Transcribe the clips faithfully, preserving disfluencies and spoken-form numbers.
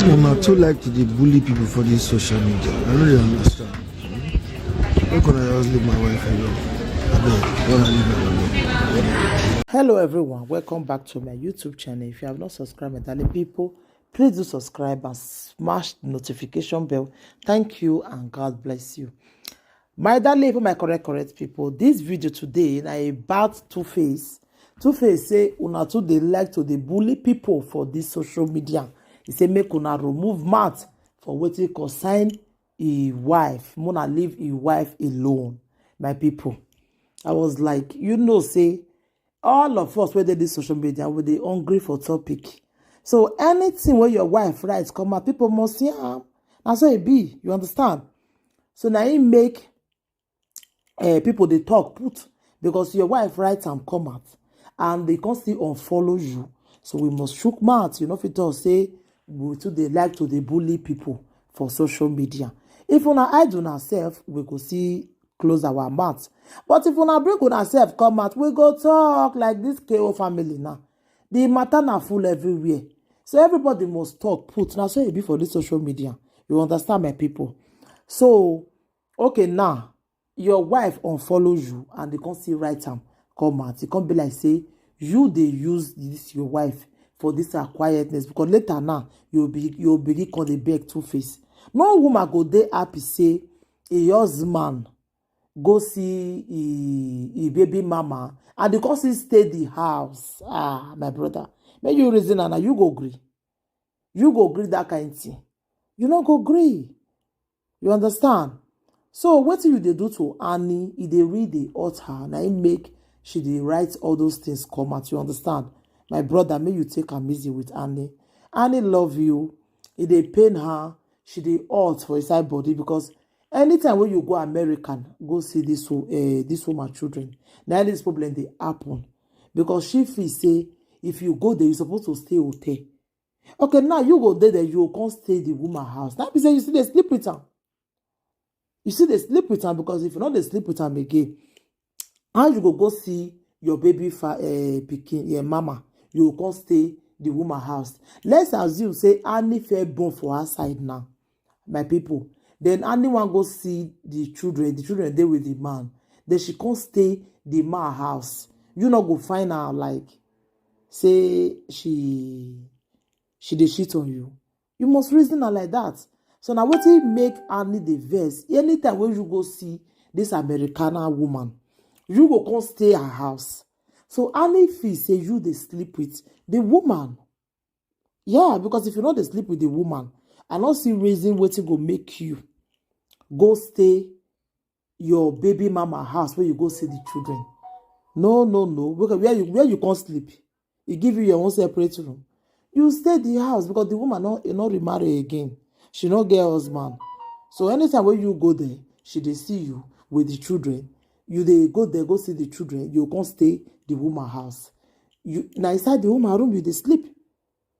Una too like to dey bully people for this social media. I no dey understand. Make una just leave my wife alone. Abeg, una leave her alone. Hello everyone, welcome back to my YouTube channel. If you have not subscribed, my darling people, please do subscribe and smash the notification bell. Thank you and God bless you. My darling people, my correct correct people, this video today na about Two Face. Two Face say una too dey like to dey bully people for this social media. He say make una remove mouth for wetin concern e wife, make una leave e wife alone. My people, I was like, you know say all of us wey dey this social media, we dey hungry for topic. So anything wey your wife write come out, people must hear am. Na so e be, you understand? So na im make uh, people dey talk put, because your wife write am come out and they come still unfollow you. So we must chook mouth. You no fit talk say we too dey like to dey bully people for social media. If una hide una sef, we go see close our mouth. But if una bring una sef come out, we go talk like this K O family now. The matter na full everywhere. So everybody must talk put. Na so e be for this social media. You understand, my people? So, okay, now, your wife unfollow you and they come still write am come out. E come be like say you dey use this your wife for this her quietness, because later now you be you begin come dey beg Two Face. No woman go dey happy say e husband go see e e baby mama and e come still stay the house. Ah, my brother, make you reason am, na you go gree? You go gree that kind thing? You no go gree. You understand? So wetin you dey do to Annie, e dey really dey hurt her. Na im make she dey write all those things come out. You understand? My brother, make you take am easy with Annie. Annie love you. E dey pain her. She dey hurt for inside body, because anytime wey you go American go see this wo- eh, this woman children, na this problem dey happen, because she feel say if you go there, you suppose to stay hotel. Okay, now you go dey there, you go come stay the woman house. That be say you still dey sleep with am. You still dey sleep with am, because if you no dey sleep with am again, how you go go see your baby fa uh, pikin, your mama? You go come stay the woman house. Let's assume say Annie fair born for her side now, my people. Then Annie wan go see the children. The children dey with the man. Then she come stay the man house. You no go find her like say she she dey cheat on you. You must reason am like that. So na wetin make Annie dey vex. Anytime wey you go see this Americana woman, you go come stay her house. So Annie feel say you dey sleep with the woman. Yeah, because if you no dey sleep with the woman, I no see reason wetin go make you go stay your baby mama house where you go see the children. No, no, no. Where where you where you come sleep? E give you your own separate room. You stay the house, because the woman no e no remarry again. She no get husband. So anytime wey you go there, she dey see you with the children. You dey go there, go see the children. You come stay the woman house. You na inside the woman room you dey sleep.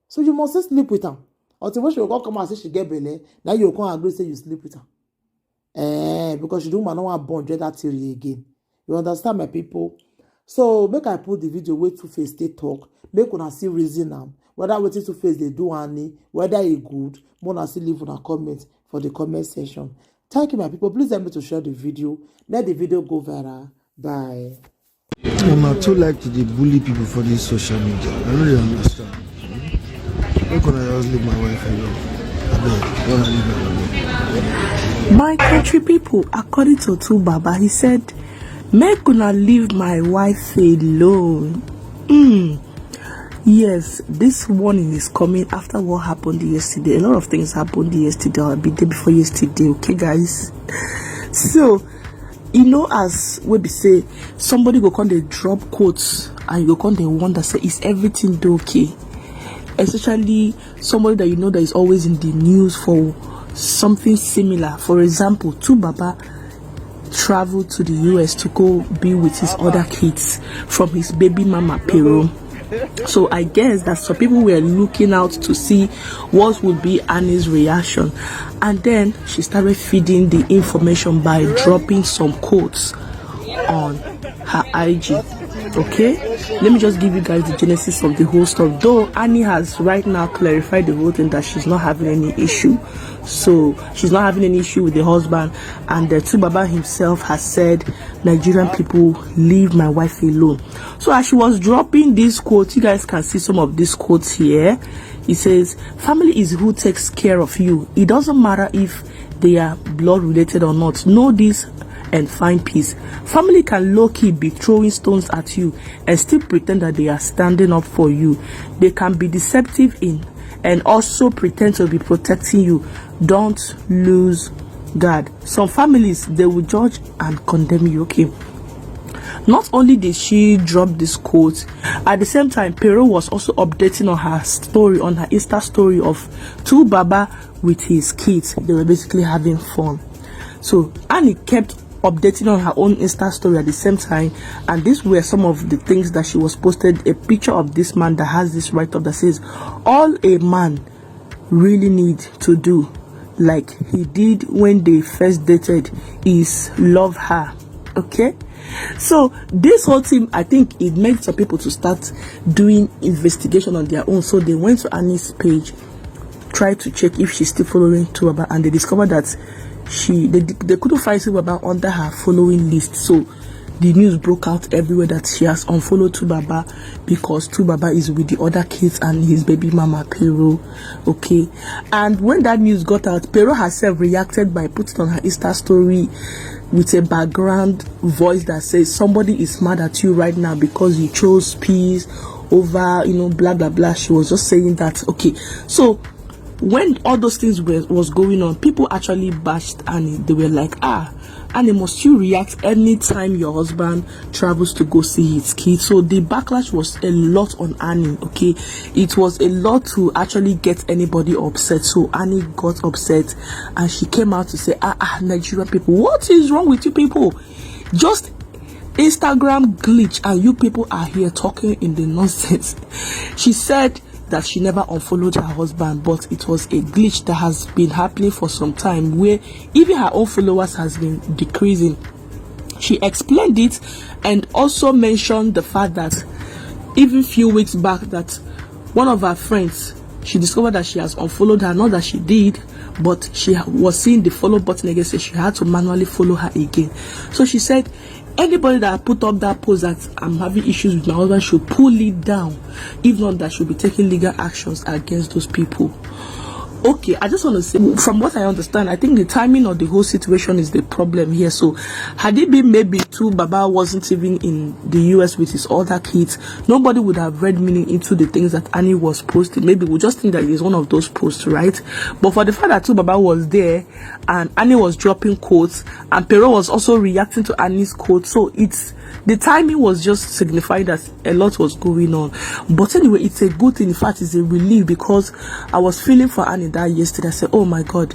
So you must still sleep with am. Until when she go come come out say she get belle, now you go come agree say you sleep with am. Eh, because she the woman no wan born join that theory again. You understand, my people? So make I put the video wey Two Face take talk. Make una see reason am. Whether wetin Two Face dey do Annie, whether e good, make una still leave una comment for the comment section. Thank you, my people. Please help me to share the video. Let the video go viral. Bye. Una too like to dey bully people for this social media. I no dey understand. Make una just leave my wife alone. Abeg, una leave her alone. My country people, according to Two Baba, he said, make una leave my wife alone. Mm. Yes, this warning is coming after what happened yesterday. A lot of things happened yesterday or a bit day before yesterday, okay, guys? So, you know, as we be say, somebody go come dey drop quotes and you go come dey wonder, say, is everything dey okay? Especially somebody that you know that is always in the news for something similar. For example, Two Baba traveled to the U S to go be with his other kids from his baby mama payroll. So I guess that some people were looking out to see what would be Annie's reaction. And then she started feeding the information by dropping some quotes on her I G. Okay, let me just give you guys the genesis of the whole story. Though Annie has right now clarified the whole thing, that she's not having any issue, so she's not having any issue with the husband, and the Two Baba himself has said, "Nigerian people, leave my wife alone." So as she was dropping this quote, you guys can see some of these quotes here. It says, "Family is who takes care of you. It doesn't matter if they are blood related or not. Know this and find peace. Family can low-key be throwing stones at you and still pretend that they are standing up for you. They can be deceptive in and also pretend to be protecting you. Don't lose guard. Some families, they will judge and condemn you." Okay. Not only did she drop this quote, at the same time, Pero was also updating on her story, on her Insta story, of Two Baba with his kids. They were basically having fun. So Annie kept updating on her own Insta story at the same time, and these were some of the things that she was posted. A picture of this man that has this write-up that says, "All a man really need to do, like he did when they first dated, is love her." Okay, so this whole thing, I think it made some people to start doing investigation on their own. So they went to Annie's page, tried to check if she's still following Two Baba, and they discovered that she they, they couldn't find Two Baba under her following list. So the news broke out everywhere that she has unfollowed Two Baba because Two Baba is with the other kids and his baby mama, Pero. Okay, and when that news got out, Pero herself reacted by putting on her Insta story with a background voice that says, "Somebody is mad at you right now because you chose peace over, you know, blah blah blah." She was just saying that. Okay, so when all those things were, was going on, people actually bashed Annie. They were like, "Ah, Annie, must you react anytime your husband travels to go see his kids?" So the backlash was a lot on Annie. Okay, it was a lot to actually get anybody upset. So Annie got upset and she came out to say, "Ah, ah, Nigerian people, what is wrong with you people? Just Instagram glitch and you people are here talking in the nonsense." She said that she never unfollowed her husband, but it was a glitch that has been happening for some time, where even her own followers has been decreasing. She explained it and also mentioned the fact that even few weeks back, that one of her friends, she discovered that she has unfollowed her. Not that she did, but she ha- was seeing the follow button again, so she had to manually follow her again. So she said, "Anybody that put up that post that I'm having issues with my husband should pull it down. If not, that should be taking legal actions against those people." Okay, I just want to say, from what I understand, I think the timing of the whole situation is the problem here. So had it been maybe Two Baba wasn't even in the U S with his other kids, nobody would have read meaning into the things that Annie was posting. Maybe we just think that it's one of those posts, right? But for the fact that Two Baba was there and Annie was dropping quotes and Pero was also reacting to Annie's quotes, so it's the timing was just signifying that a lot was going on. But anyway, it's a good thing. In fact, it's a relief, because I was feeling for Annie that yesterday. I said, "Oh my God,